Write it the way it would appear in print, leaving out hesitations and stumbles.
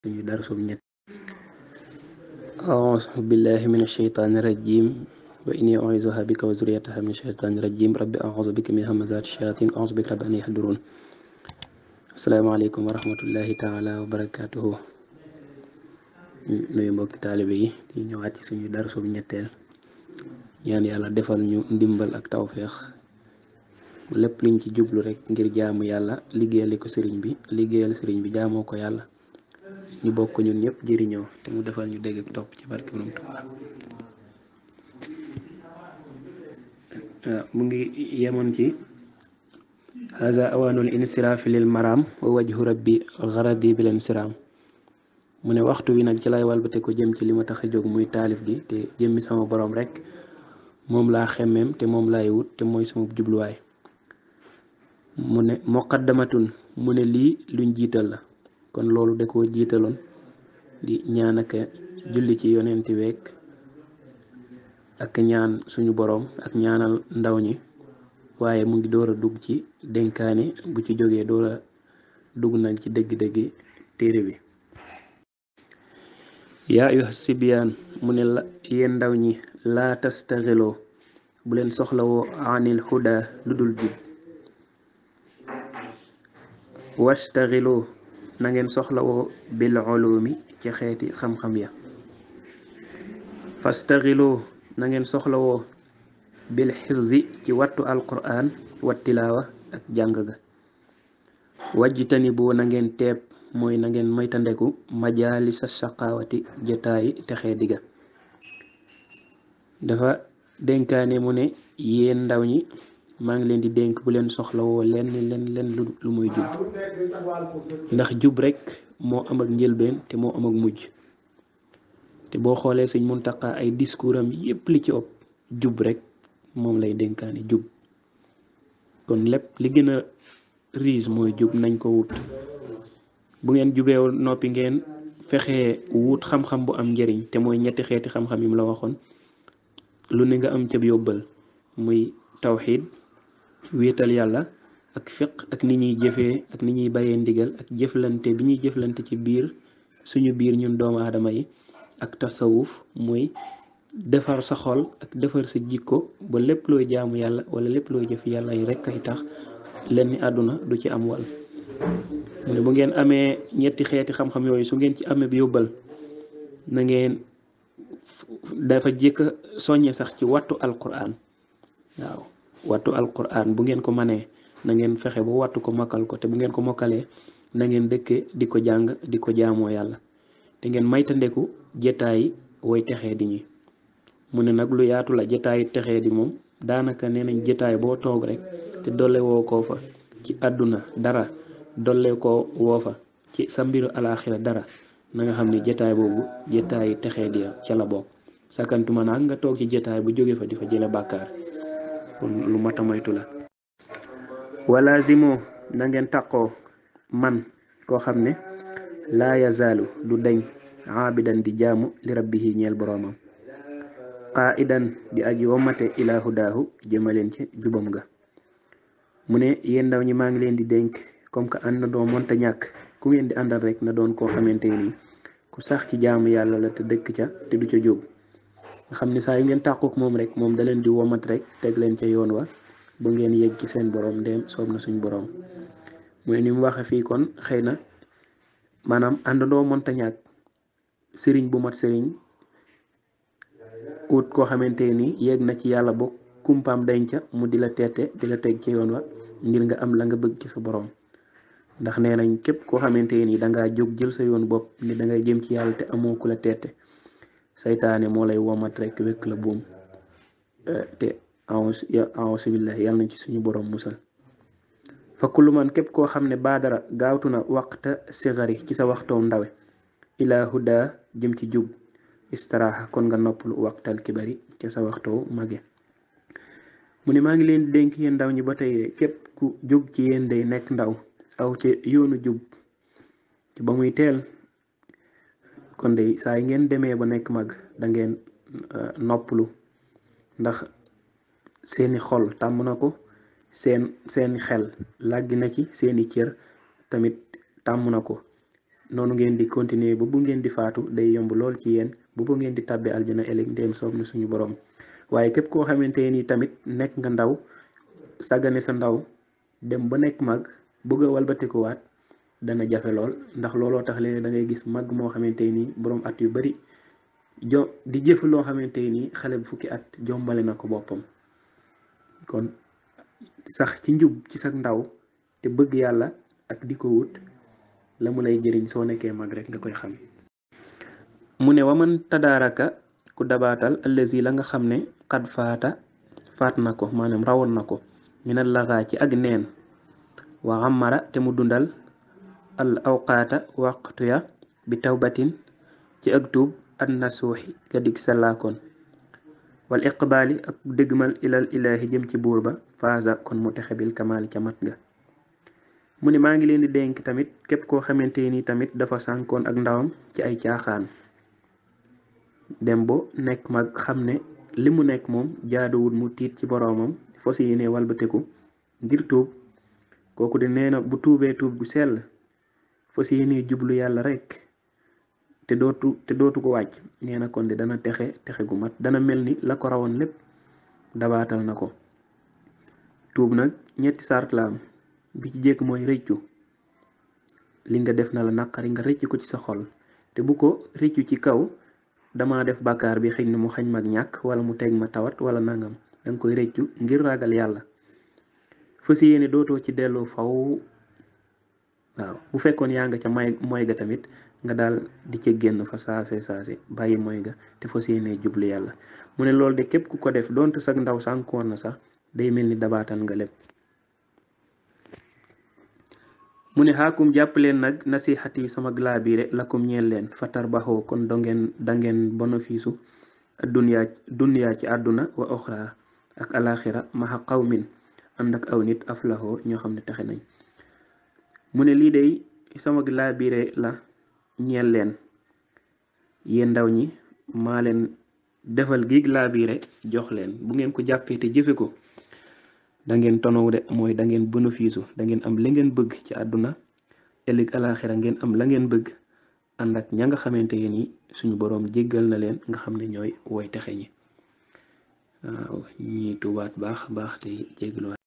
suñu darsu ñett a'uuzu billahi min ash-shaytaani rajim wa inni u'iizuha bika wa zurriyyataha min ash-shaytaani rajim rabbi a'uuzu bika min hamazaati ash-shayaatiin a'uuzu bika rabbi an yahduruun. asalaamaaleykum wa rahmatullahi taala wa barakaatuhu. nuyu mbokki taalibe yi di ñëwaat ci suñu darsu ñetteel ñaan yàlla defal ñu ndimbal ak tawféex lépp liñ ci jublu rek ngir jaamu yàlla liggéeyal ko sëriñ bi jaamoo ko yàlla ñu bokk ñun ñëpp jëriñoo te mu defal ñu dégg ak topp ci barke Borom Tuubaa. mu ngi yemoon ci haza awaanul insiraafi lil maraam wa wajhu rabbi gharadi bil insiraam. mu ne waxtu wi nag ci lay walbate ko jëm ci li ma tax a jóg muy taalif gi te jëmmi sama borom rek moom laa xemmeem te moom laay wut te mooy sama jubluwaay. mu ne muqaddamatun mu ne lii luñ jiital la kon loolu da koo jiitaloon di ñaan ak julli ci yonenti week ak ñaan suñu boroom ak ñaanal ndaw ñi waaye mu ngi door a dugg ci dénkaane bu ci jógee door a dugg nag ci dëgg-dëgg téere bi. yaa ayyuha sibyaan mu ne la yéen ndaw ñi laa tastaxiloo bu leen soxlawoo anil huda lu dul jub wastaxiloo na ngeen soxlawoo bil ulumi ci xeeti xam-xam ya fastaxiloo na ngeen soxlawoo bil xifzi ci wattu alquran wa tilaawa ak jàng ga wajtani boo na ngeen teeb mooy na ngeen moytandeku majaalisa saqaawati jotaayi texee digga. dafa dénkaane mu ne yéen ndaw ñi maa ngi leen di dénk bu leen soxlawoo lenn lu muy jub ndax jub rek moo am ak njëlbeen te moo am ak mujj te boo xoolee Sëñ Muntaxa ay discours am yépp li ci ëpp jub rek moom lay dénkaane jub. kon lépp li gën a riis mooy jub nañ ko wut. bu ngeen jubee noppi ngeen fexe wut xam-xam bu am njëriñ te mooy ñetti xeeti xam-xam yi mu la waxoon lu ne nga am ca yóbbal muy tawxiid wéetal yàlla ak fiq ak ni ñuy jëfee ak ni ñuy bàyyee ndigal ak jëflante bi ñuy jëflante ci biir suñu biir ñun doomu aadama yi ak tasawuf muy defar sa xol ak defar sa jikko ba lépp looy jaamu yàlla wala lépp looy jëf yàlla yi rekk ay tax lenn àdduna du ci am wàll. mu ne bu ngeen amee ñetti xeeti xam-xam yooyu su ngeen ci amee bi yóbbal na ngeen dafa jëkk soññe sax ci wattu alquran. waaw wattu alquran bu ngeen ko manee na ngeen fexe ba wattu ko mokkal ko te bu ngeen ko mokkalee na ngeen dëkke di ko jàng di ko jaamoo yàlla te ngeen maytandeku jetaay woy texee di ñi. mu ne nag lu yaatu la jetaay texee di moom daanaka nee nañ jetaay boo toog rek te dolle woo koo fa ci àdduna dara dolle ko woo fa ci sa mbiru alaaxira dara na nga xam ne jetaay boobu jetaay texee di ca la bokk. sakantuma nag nga toog ci jetaay bu jóge fa di fa jële bàkkaar kon lu mata moytu la. walazimo na ngeen taqoo man koo xam ne laa yazaalu du deñ aabidan di jaamu li rabbihi ñeel boroomam qaidan di aji womate ilaa hudaahu jëmaleen ci jubam nga. mu ne yéen ndaw ñi maa ngi leen di dénk comme que ànd na doo monta ñàkk ku ngeen di àndal rek na doon koo xamante ni ku sax ci jaamu yàlla la te dëkk ca te du ca jóg nga xam ne saa yu ngeen tàquk moom rek moom da leen di womat rek teg leen ca yoon wa ba ngeen yegg ci seen borom ndéem soob na suñ borom. mu ne ni mu waxe fii kon xëy na maanaam àndandoo monta ñàkk sëriñ bu mat sëriñ ut koo xamante ni yegg na ci yàlla bokk kumpaam denca mu di la teete di la teg ci yoon wa ngir nga am la nga bëgg ci sa borom. ndax nee nañ képp koo xamante ni dangaa jóg jël sa yoon bopp ni dangay jëm ci yàlla te amoo ku la teete saytaane moo lay womat rek wekk la buum te a'uuzu billahi yàlla nañ ci suñu borom musal. fa kullu man képp koo xam ne baadara gaawtu na waqta sigari ci sa waxtoo ndawe ilaa huda jëm ci jub istiraaxa kon nga noppalu waqtal kibari ci sa waxtoo mage. mu ne maa ngi leen di dénk yéen ndaw ñi ba tey képp ku jóg ci yéen day nekk ndaw aw ci yoonu jub ci ba muy teel kon de saa yi ngeen demee ba nekk mag da ngeen noppalu ndax seeni xol tàmm na ko seeni xel làggi na ci seeni cër tamit tàmm na ko noonu ngeen di continuer ba bu ngeen di faatu day yomb lool ci yéen bu ngeen di tàbbee aljana ëllëg ndéem soob na suñu borom. waaye képp koo xamante ni tamit nekk nga ndaw sàggane sa ndaw dem ba nekk mag bëgg a walbatikuwaat dana jafe lool, ndax looloo tax léegi da ngay gis mag moo xamante ni borom at yu bari di jëf loo xamante ni xale bu fukki at jombale na ko boppam. kon sax ci njub ci sa ndaw te bëgg yàlla ak di ko wut la mu lay jëriñ soo nekkee mag rek nga koy xam. mu ne waman tadaaraka ku dabaatal allazi la nga xam ne xad faat na ko maanaam rawoon na ko minal laxaa ci ak neen wa amara te mu dundal al awqaata waxtu ya bi tawbatin ci ak tuub an nasuuxi ga dig salaakoon wal iqbaali ak dëgmal ilal ilaahi jëm ci buur ba faasa kon mu texe bil kamaali ca mat ga. mu ne maa ngi leen di dénk tamit képp koo xamante ni tamit dafa sànkoon ak ndawam ci ay caaxaan dem bo nekk mag xam ne li mu nekk moom jaaduwul mu tiit ci boroomam fos yéene walbateku ngir tuub. kooku de nee na bu tuubee tuub gu sell fos yéene jublu yàlla rek te dootu ko wàcc, nee na kon de dana texe gu mat, dana mel ni la ko rawoon lépp dabaatal na ko. tuub nag ñetti sart la am. bi ci jëkk mooy rëccu li nga def na la naqari nga rëccu ko ci sa xol, te bu ko rëccu ci kaw dama def bàkkaar bi xëy na mu xañ mag ñàkk wala mu teg ma tawat wala nangam. danga koy rëccu ngir ragal yàlla fas yéene dootoo ci delloo faw. waaw bu fekkoon yaa nga ca mooy ga tamit nga daal di ca génn fa saase bàyyi mooy ga te fas yéene jublu yàlla. mu ne loolu de képp ku ko def donte sag ndaw sànkoon na sax day mel ni dabaatal nga lépp. mu ne xaakum jàpp leen nag nasihati sama glaabiire lakum ñeel leen fatar baxoo kon dangeen bénéfice duniyaa ci àdduna wa oxra ak alaxira maxa qawmin ànd ak aw nit aflaxoo ñoo xam ne texe nañ. mu ne lii day sama glaabiire la ñeel leen yéen ndaw ñi maa leen defal gi glaabiire jox leen. bu ngeen ko jàppee te jëfe ko dangeen tonow de mooy dangeen bénéfice dangeen am la ngeen bëgg ci àdduna ëllëg alaxira ngeen am la ngeen bëgg ànd ak ña nga xamante ni suñu boroom jéggal na leen nga xam ne ñooy woy texe ñi. waaw ñuy tuubaat baax te jéggalu